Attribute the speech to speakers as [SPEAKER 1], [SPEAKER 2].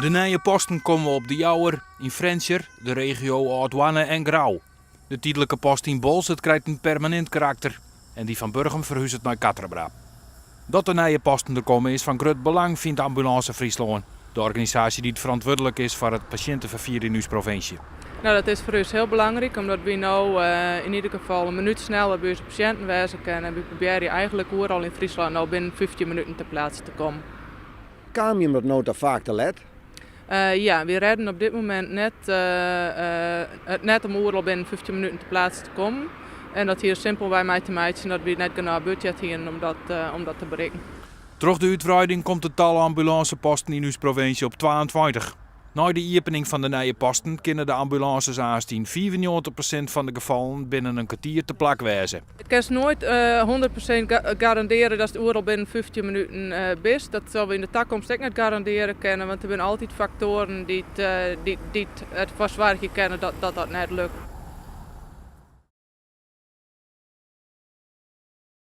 [SPEAKER 1] De nije posten komme op De Jouwer, yn Frjentsjer, de regio Aldhoarne en Grou. De tydlike post yn Boalsert krijt in permanint karakter en dy fan Burgum ferhuzet nei Quatre Bras. Dat de nije posten der komme is fan grut belang, fynt Ambulânse Fryslân, de organisaasje dy't ferantwurdlik is foar it pasjinteferfier yn ús provinsje.
[SPEAKER 2] Nou, dat is foar ús hiel belangryk, omdat wy no yn ieder gefal in minút sneller by ús pasjinten wêze kinne. En wy probearje eigentlik oeral yn Fryslân no binnen 15 minuten ter plaatse te kommen.
[SPEAKER 3] Kaam jim dat no ta faak te let?
[SPEAKER 2] Ja, wy rêden op dit momint net, it net om oeral binnen 15 minuten ter plaatse te kommen. En dat hie simpelwei mei te meitsjen dat wy net genôch budzjet hienen om dat te berikken.
[SPEAKER 1] Troch de útwreiding komt it tal ambulânseposten yn ús provinsje op 22. Nei de iepening fan de nije posten kinne de ambulânses aanst yn 95% fan de gefallen binnen in kertier te plak wêze.
[SPEAKER 2] It kinst noait 100% garandearje datst oeral binnen 15 minuten bist. Dat sille we yn de takomst ek net garandearje kinne, want der binne altyd faktoaren dy't derfoar soargje kinne dat dat net lukt.